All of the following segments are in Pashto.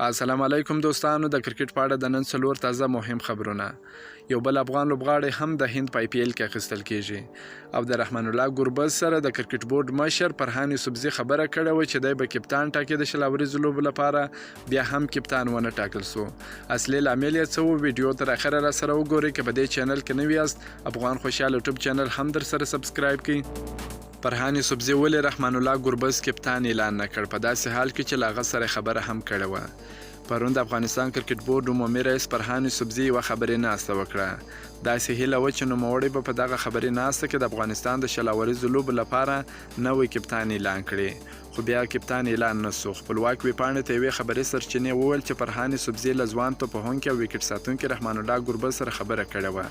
السلام علیکم دوستانو، د کرکټ په اړه د نن څلور تازه مهم خبرونه. یو بل افغان لوبغاړی هم د هند په آی پي ایل کې اخیستل کیږي او د رحمان الله ګربز سره د کرکټ بورډ مشر فرهان یوسفزي خبره کړې وه چې دی به کپتان ټاکي د 20 اوریزو لوبو لپاره، بیا هم کپتان ونه ټاکل شو. اصلي لامل یې څه وو؟ ویډیو تر اخره را سره وګورئ. که په دې چینل کې نوي یاست، افغان خوشحال یوټیوب چینل هم در سره subscribe کړئ. فرهان یوسفزي ولې رحمان الله ګربز کپتان اعلان نه کړ، په داسې حال کې چې له هغه سره خبره هم کړې وه؟ پرون د افغانستان کرکټ بورډ عمومي رئیس فرهان یوسفزي یوه خبري ناسته وکړه. داسې هیله وه چې نوموړی به په دغه خبري ناسته کې د افغانستان د 20 اوریزو لوبو لپاره نوی کپتان اعلان کړي، خو بیا کپتان اعلان نه شو. خپلواک ویبپاڼې ته یوې خبري سرچینې وویل چې فرهان یوسفزي له ځوان توپوهونکي او ویکټ ساتونکي رحمان الله ګربز سره خبره کړې وه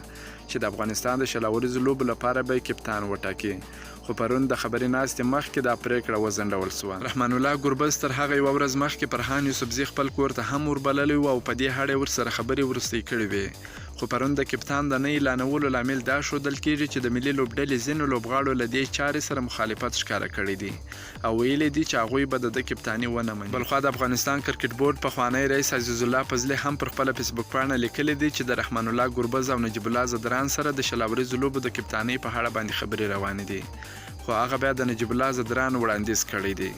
چې د افغانستان د 20 اوریزو لوبو لپاره به یې کپتان وټاکي، خو پرون د خبري ناستې مخکې دا پرېکړه وځنډول شوه. رحمان الله ګربز تر هغه یوه ورځ مخکې فرهان یوسفزي خپل کور ته هم وربللی و او په دې اړه یې ورسره خبرې وروستۍ کړې وې. خو پرون د کپتان د نه اعلانولو لامل دا ښودل کېږي چې د ملي لوبډلې ځینو لوبغاړو له دې چارې سره مخالفت ښکاره کړی دی او ویلي دي چې هغوی به د ده کپتاني ونه مني. بلخوا د افغانستان کرکټ بورډ پخوانی رئیس عزیزالله فضلي هم پر خپله فېسبوک پاڼه لیکلي دي چې د رحمان الله ګربز او نجیب الله ځدران سره د 20 اوریزو لوبو د کپتانۍ په اړه باندې خبرې روانې دي، خو هغه بیا د نجیب الله ځدران وړاندیز کړی دی.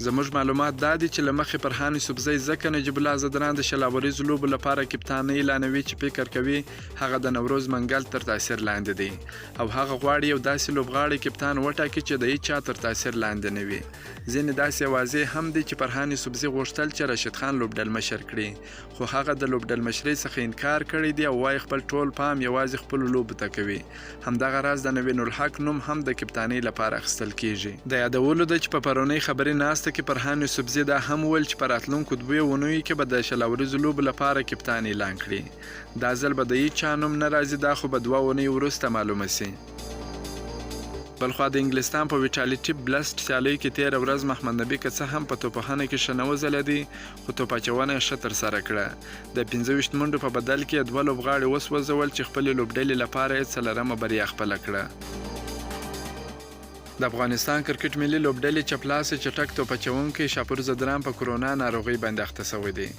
زموږ معلومات دا دي چې له مخې فرهان یوسفزی ځکه نجیب الله ځدران د 20 اوریزو لوبو لپاره کپتان نه اعلانوي چې فکر کوي هغه د نوروز منګل تر تاثیر لاندې دی او هغه غواړي یو داسې لوبغاړی کپتان وټاکي چې د هیچا تر تاثیر لاندې نه وي. ځینې داسې اوازې هم دي چې فرهان یوسفزي غوښتل چې راشد خان لوبډلمشر کړي، خو هغه د لوبډلمشرۍ څخه انکار کړی دی او وایي خپل ټول پام یوازې خپلو لوبو ته کوي. همدغه راز د نوین الحق نوم هم د کپتانۍ لپاره اخیستل کیږي. د یادولو ده چې په پرونۍ خبري ناسته کې فرهان یوسفزي دا هم وویل چې په راتلونکو دوو اونیو کې به د 20 اوریزو لوبو لپاره کپتان اعلان کړي. دا ځل به د هیچا نوم نه راځي، دا خو به 2 اونۍ وروسته معلومه شي. بلخوا د انګلستان په ویټالیټي بلسټ سیالیو کې تېره ورځ محمد نبي که څه هم په توپوهنه کې ښه نه وځلېدی، خو توپ اچونه یې ښه ترسره کړه. د 25 منډو په بدل کې یې دوه لوبغاړي وسوځول چې خپلې لوبډلې لپاره یې څلورمه بریا خپله کړه. د افغانستان کرکټ ملي لوبډلې چپلاسی چټک توپ اچونکی شاپور ځدران په کرونا ناروغۍ باندې اخته شوی دی.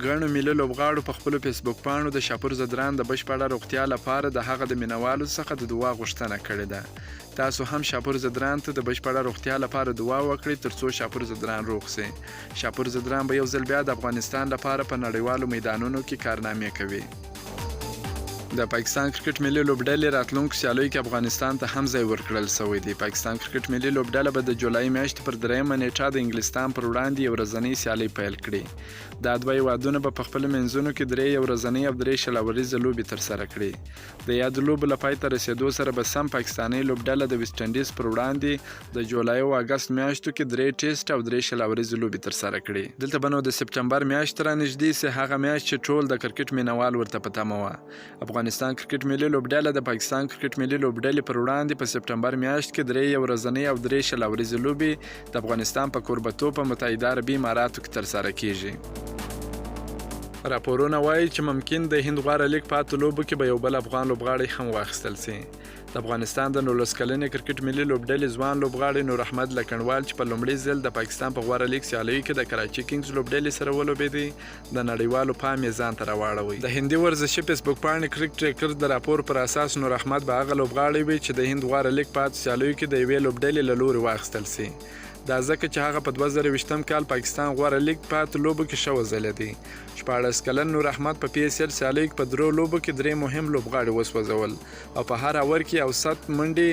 ګڼو ملي لوبغاړو په خپلو فیسبوک پاڼو د شاپور ځدران د بشپړه روغتیا لپاره د هغه د مینوالو څخه د دعا غوښتنه کړې ده. تاسو هم شاپور ځدران ته د بشپړه روغتیا لپاره دعا وکړئ ترڅو شاپور ځدران روغ شي. شاپور ځدران به یو ځل بیا د افغانستان لپاره په نړیوالو میدانونو کې کارنامې کوي. د پاکستان کرکټ ملي لوبډلې راتلونکو سیالیو کې افغانستان ته هم ځای ورکړل شوی دی. پاکستان کرکټ ملي لوبډله به د جولای میاشتې پر 3مه نیټه د انګلستان پر وړاندې یو ورځنۍ سیالۍ پیل کړي. دا دوه هیوادونه به په خپلو منځونو کې درې یو ورځنۍ او درې 20 اوریزه لوبې ترسره کړي. د یادو لوبو له پای ته رسېدو سره به سم پاکستانۍ لوبډله د ویسټ انډیز پر وړاندې د جولای او اګست میاشتو کې درې ټیسټ او درې 20 اوریزې لوبې ترسره کړي. دلته به نو د سپټمبر میاشت رانږدې سي، هغه میاشت چې ټول د کرکټ مینوال ورته په تمه وه. افغانستان کرکټ ملي لوبډله د پاکستان کرکټ ملي لوبډلې پر وړاندې په سپټمبر میاشت کې درې یو ورځنۍ او درې 20 اوریزې لوبې د افغانستان په کوربتوب په متحده عربي اماراتو کې ترسره کیږي. راپورونه وایي چې ممکن د هند غوره لیګ پاتو لوبو کې به یو بل افغان لوبغاړی هم واخیستل شي. د افغانستان د 19 کلنې کرکټ ملي لوبډلې ځوان لوبغاړی نور احمد لکڼوال چې په لومړي ځل د پاکستان په غوره لیګ سیالیو کې د کراچي کینګز لوبډلې سره ولوبېدی، د نړیوالو پام یې ځان ته راواړوی. د هندي ورزشي فیسبوک پاڼې کریک ټریکر د راپور پر اساس نور احمد به هغه لوبغاړی وي چې د هند غوره لیګ پاتو سیالیو کې د یوې لوبډلې له لوري واخیستل شي. دا ځکه چې هغه په 2021 کال پاکستان غوره لیګ پاتو لوبو کې ښه وځلېدی. 16 کلن نور احمد په پي ایس ایل سیالیو کې په درو لوبو کې درې مهم لوبغاړي وسوځول او په هر اور کې اوسط منډې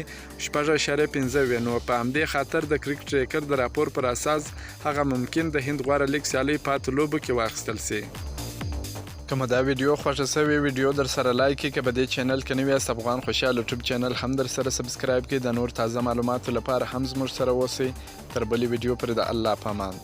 6.5 وې، نو په همدې خاطر د کریک ټریکر د راپور پر اساس هغه ممکن د هند غوره لیګ سیالۍ پاتو لوبو کې واخیستل شي. که مو دا ویډیو خوښه شوې، ویډیو درسره لایک کړئ. که په دې چینل کې نوي یاست، افغان خوشحال یوټیوب چینل هم درسره subscribe کړئ. د نور تازه معلوماتو لپاره هم زموږ سره اوسئ. تر بلې ویډیو پورې د الله په امان.